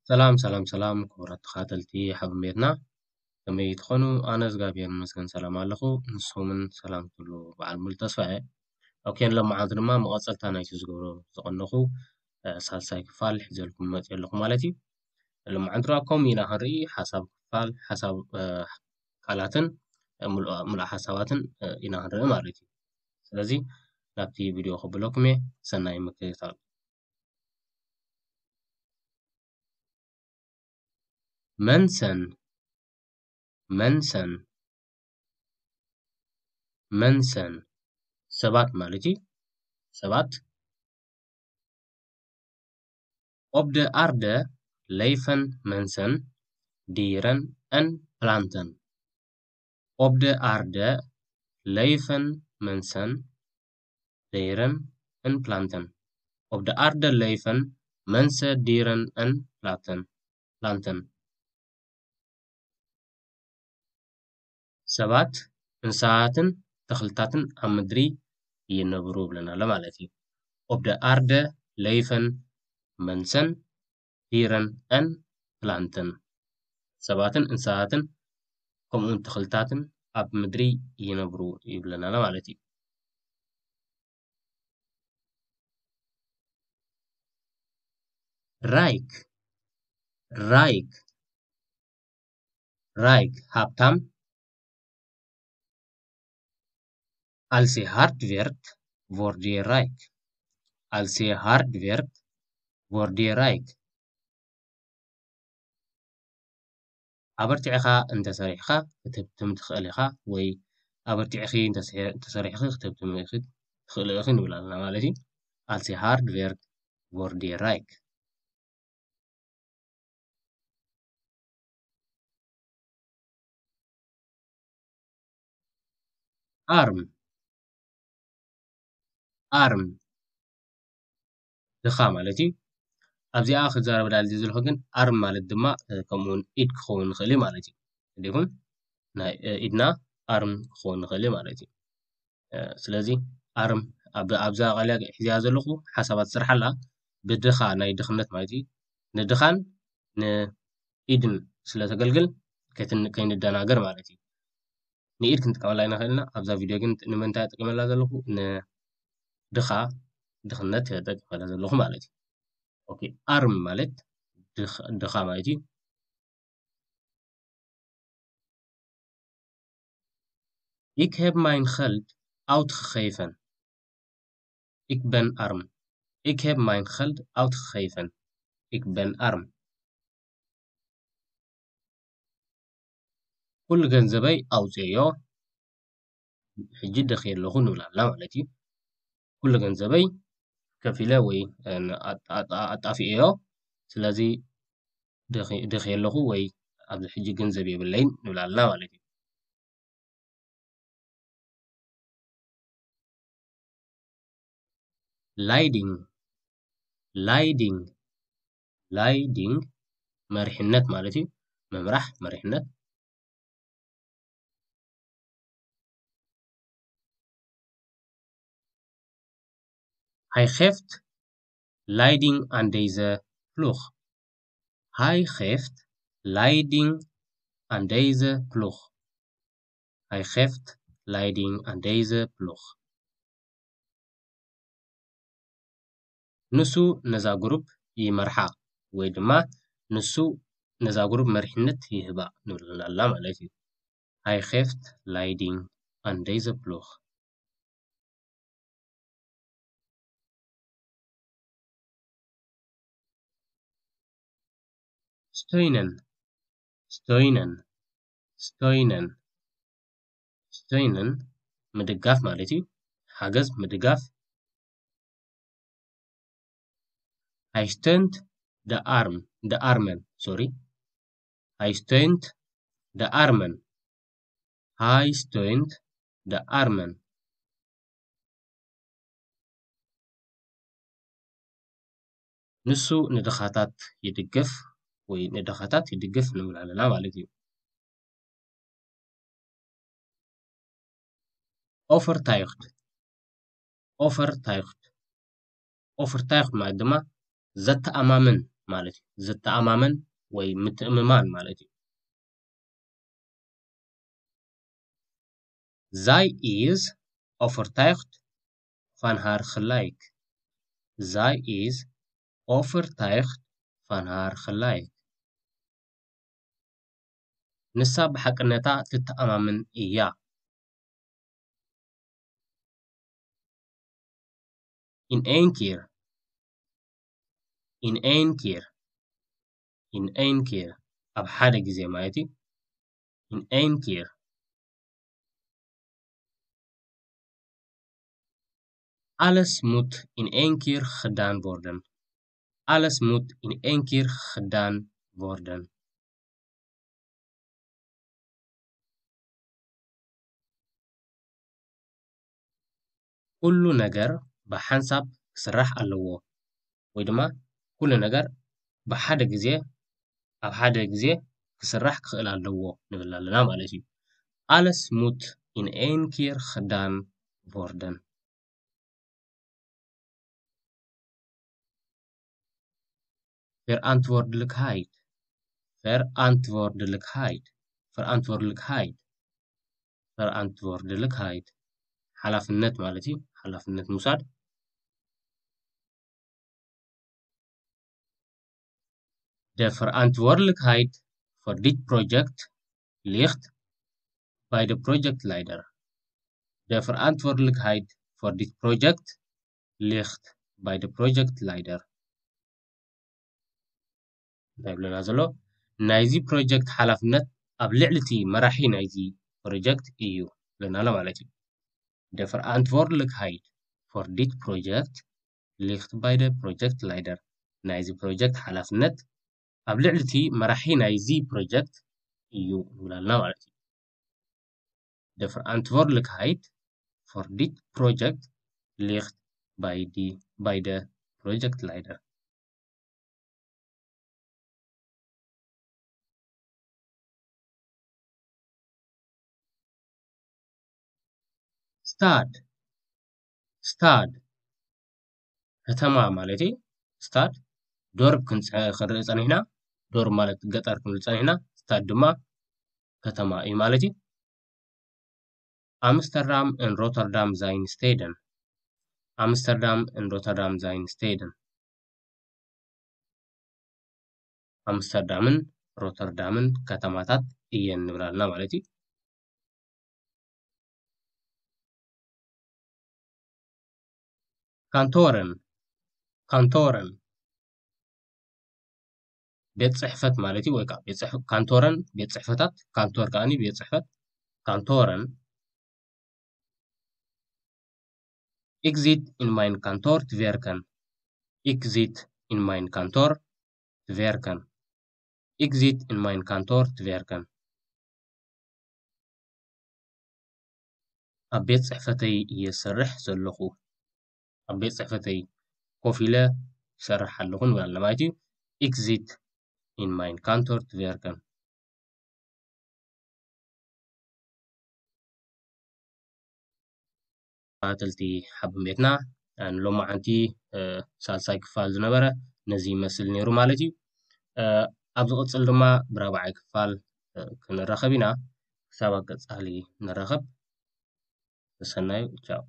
ሰላም ሰላም ሰላም ክቡራት ተኸታተልቲ ሓበን ቤትና፣ ከመይ ትኾኑ? ኣነ እግዚኣብሔር ይመስገን ሰላም ኣለኹ። ንስኹምን ሰላም ክትብሉ በዓል ሙሉ ተስፋ እየ። ኦኬ፣ ሎማዓንቲ ድማ መቐጸልታ ናይቲ ዝገብሮ ዝቐነኹ ሳልሳይ ክፋል ሒዘልኩም መፅእ ኣለኹ ማለት እዩ። ሎማዓንቲ ድማ ከምኡ ኢና ክንርኢ፣ ሓሳብ ክፋል ሓሳብ ቃላትን ምሉእ ሓሳባትን ኢና ክንርኢ ማለት እዩ። ስለዚ ናብቲ ቪድዮ ከብለኩም እየ። ሰናይ ምክትታል። መንሰን መንሰን መንሰን ሰባት ማለት እዩ። ሰባት። Op de aarde leven mensen, dieren en planten. Op de aarde leven mensen, dieren en planten. Op de aarde leven mensen, dieren en planten. Planten. ሰባት፣ እንስሳትን ተኽልታትን ኣብ ምድሪ ይነብሩ ይብለና ኣሎ ማለት እዩ። Op de aarde leven mensen, dieren en planten. ሰባትን እንስሳትን ከምኡውን ተኽልታትን ኣብ ምድሪ ይነብሩ ይብለና ኣሎ ማለት እዩ። Rijk. Rijk. Rijk, ሃብታም። Als je hard werkt, word je rijk. Als je hard werkt, word je rijk. ኣበርቲዕኻ እንተሰሪሕኻ ክትህብትም ትኽእል ኢኻ፣ ወይ ኣበርቲዕኺ እንተሰ-፣ እንተሰሪሕኺ ክትህብትም ኢኺ፣ ትኽእሊ ኢኺ ንብል ኣለና ማለት እዩ። Als je hard werkt, word je rijk. Arm. Arm. ድኻ ማለት እዩ። ኣብዚኣ ክዛረብ ዳል ዘለኹ ግን ኣርም ማለት ድማ፣ እ፣ ከምኡውን ኢድ ክኸውን ይኽእል እዩ ማለት እዩ። እንዲኹም ናይ፣ እ፣ ኢድና ኣርም ክኸውን ይኽእል እዩ ማለት እዩ። እ፣ ስለዚ ኣርም ኣብ-፣ ኣብዛ ቃልያ ሒዝያ ዘለኹ ሓሳባት ስርሓላ ብድኻ ናይ ድኽነት ማለት እዩ። ንድኻን ንኢድን ስለ ተገልግል ከይትን-፣ ከይንደናገር ማለት እዩ። ንኢድ ክንጥቀመላ ኢና ኽእልና። ኣብዛ ቪድዮ ግን ንምንታይ እጥቀመላ ዘለኹ? ንድኻ፣ ድኽነት እየ እጠቀመላ ዘለኹ ማለት እዩ። ኦኬ፣ ኣርም ማለት ድኽ-፣ ድኻ ማለት እዩ። Ik heb mijn geld uitgegeven. Ik ben arm. Ik heb mijn geld uitgegeven. Ik ben arm. ኩሉ ገንዘበይ ኣውፅኤዮ፣ ሕጂ ደኺየ ኣለኹ ንብል ኣላ ማለት እዩ። ኩሉ ገንዘበይ ከፊለ ወይ፣ እ፣ ኣጣ-፣ ኣጣ-፣ ኣጣፊኤዮ። ስለዚ ደኺ-፣ ደኺየ ኣለኹ ወይ ኣብዚ ሕጂ ገንዘብ የብለይን ንብል ኣላ ማለት እዩ። Leiding. Leiding. Leiding መሪሕነት ማለት እዩ። ምምራሕ፣ መሪሕነት። Hij geeft leiding aan deze ploeg. Hij geeft leiding aan deze ploeg. Hij geeft leiding aan deze ploeg. ንሱ ነዛ ግሩፕ ይመርሓ ወይ ድማ ንሱ ነዛ ግሩፕ መሪሕነት ይህባ ንብል ኣላ ማለት እዩ። Hij geeft leiding aan deze ploeg. Steunen. Steunen. Steunen. Steunen ምድጋፍ ማለት እዩ። ሓገዝ፣ ምድጋፍ። Hij steunt de arm, de armen, sorry. Hij steunt de armen. Hij steunt de armen. ንሱ ንድኻታት ይድግፍ ወይ ንድኻታት ይድግፍ ንብል ኣለና ማለት እዩ። Overtuigd. Overtuigd. Overtuigd ማለት ድማ ዘተኣማምን ማለት እዩ። ዝተኣማመን ወይ ምትእምማን ማለት እዩ። Zij is overtuigd van haar gelijk. Zij is overtuigd van haar gelijk. ንሳ ብሓቅነታ ትተኣማመን እያ። In één keer. In één keer. In één keer. ኣብ ሓደ ግዜ ማለት እዩ። In één keer. Alles moet in één keer gedaan worden. Alles moet in één keer gedaan worden. ኩሉ ነገር ብሓንሳብ ክስራሕ ኣለዎ፣ ወይ ድማ ኩሉ ነገር ብሓደ ግዜ፣ ኣብ ሓደ ግዜ ክስራሕ ክኽእል ኣለዎ ንብል ኣለና ማለት እዩ። Alles moet in één keer gedaan worden. Verantwoordelijkheid. Verantwoordelijkheid. Verantwoordelijkheid. Verantwoordelijkheid. ሓላፍነት ማለት እዩ። ሓላፍነት ምውሳድ። De verantwoordelijkheid voor dit project ligt bij de projectleider. De verantwoordelijkheid voor dit project ligt bij de projectleider. እንታይ ይብለና ዘሎ? ናይዚ ፕሮጀክት ሓላፍነት ኣብ ልዕሊ እቲ መራሒ ናይዚ ፕሮጀክት እዩ ይብለና ኣሎ ማለት እዩ። De verantwoordelijkheid voor dit project ligt bij de projectleider. ናይዚ ፕሮጀክት ሓላፍነት ኣብ ልዕሊ እቲ መራሒ ናይዚ ፕሮጀክት እዩ ንብል ኣለና ማለት እዩ። De verantwoordelijkheid voor dit project ligt bij die, bij de projectleider. Stad. Stad. ከተማ ማለት እዩ። ስታድ ዶርብ ክንጽ-፣ ክንርኢ ጸኒሕና፣ ዶርብ ማለት ገጠር ክንብል ጸኒሕና፣ ስታድ ድማ ከተማ እዩ ማለት እዩ። Amsterdam en Rotterdam zijn steden. Amsterdam en Rotterdam zijn steden. ኣምስተርዳምን ሮተርዳምን ከተማታት እየን ንብል ኣለና ማለት እዩ። ካንቶረን፣ ካንቶረን ቤት ጽሕፈት ማለት እዩ፣ ወይ ከዓ ቤት ጽሕፈት፣ ካንቶረን ቤት ጽሕፈታት፣ ካንቶር ከዓኒ ቤት ጽሕፈት፣ ካንቶረን። Ik zit in mijn kantoor te werken. Ik zit in mijn kantoor te werken. Ik zit in mijn kantoor te werken. ኣብ ቤት ጽሕፈተይ እየ ዝሰርሕ ዘለኹ። ኣብ ቤት ጽሕፈተይ ኮፍ ኢለ እሰርሕ ኣለኹ ንብል ኣለና ማለት እዩ። Ik zit in mijn kantoor te werken. ተኸታተልቲ ሓበን ቤትና፣ እ፣ ንሎማዓንቲ፣ እ፣ ሳልሳይ ክፋል ዝነበረ ነዚ ይመስል ነይሩ ማለት እዩ። እ፣ ኣብ ዝቕጽል ድማ ብራብዓይ ክፋል፣ እ፣ ክንራኸብ ኢና። ክሳብ ኣብ ቀጻሊ ንራኸብ። ተሰናዩ፣ ቻው።